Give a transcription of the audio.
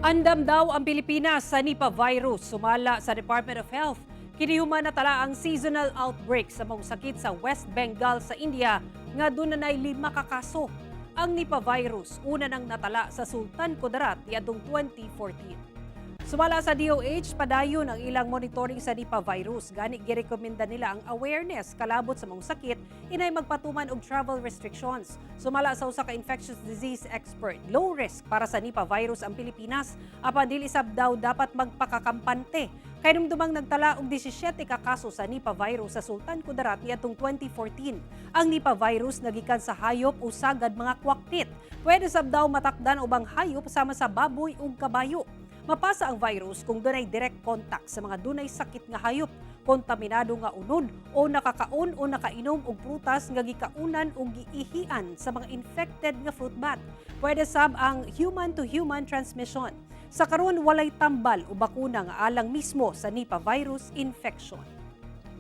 Andam daw ang Pilipinas sa Nipah virus, sumala sa Department of Health. Kinihuman natala ang seasonal outbreak sa maong sakit sa West Bengal sa India nga dunay 5 ka kaso. Ang Nipah virus una nang natala sa Sultan Kudarat niadtong 2014. Sumala sa DOH, padayon ang ilang monitoring sa Nipah virus. Gani girekomenda nila ang awareness kalabot sa maong sakit inay magpatuman og travel restrictions. Sumala sa usa ka infectious disease expert, low risk para sa Nipah virus ang Pilipinas apan dili sab daw dapat magpakakampante. Kay dumang nagtala og 17 ka kaso sa Nipah virus sa Sultan Kudarat niadtong 2014. Ang Nipah virus nagikan sa hayop o sagad mga kwaknit. Pwede sab daw matakdan ubang hayop sama sa baboy ug kabayo. Mapasa ang virus kung dunay direct contact sa mga dunay sakit nga hayop, kontaminado nga unod o nakakaon o nakainom og prutas nga gikaunan o giihian sa mga infected nga fruit bat. Pwede sab ang human-to-human transmission. Sa karon, walay tambal o bakuna nga alang mismo sa Nipah virus infection.